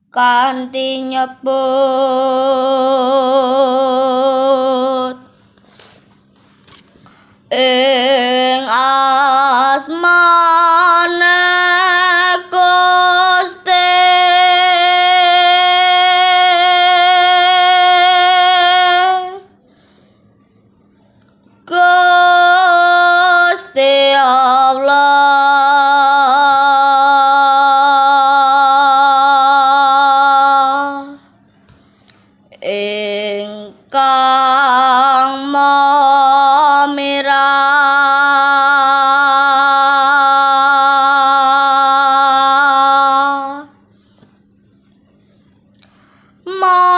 Kanthi nyebut ing asmane Gusti, Gusti Allah. Ingkang Maha Mirah, Maha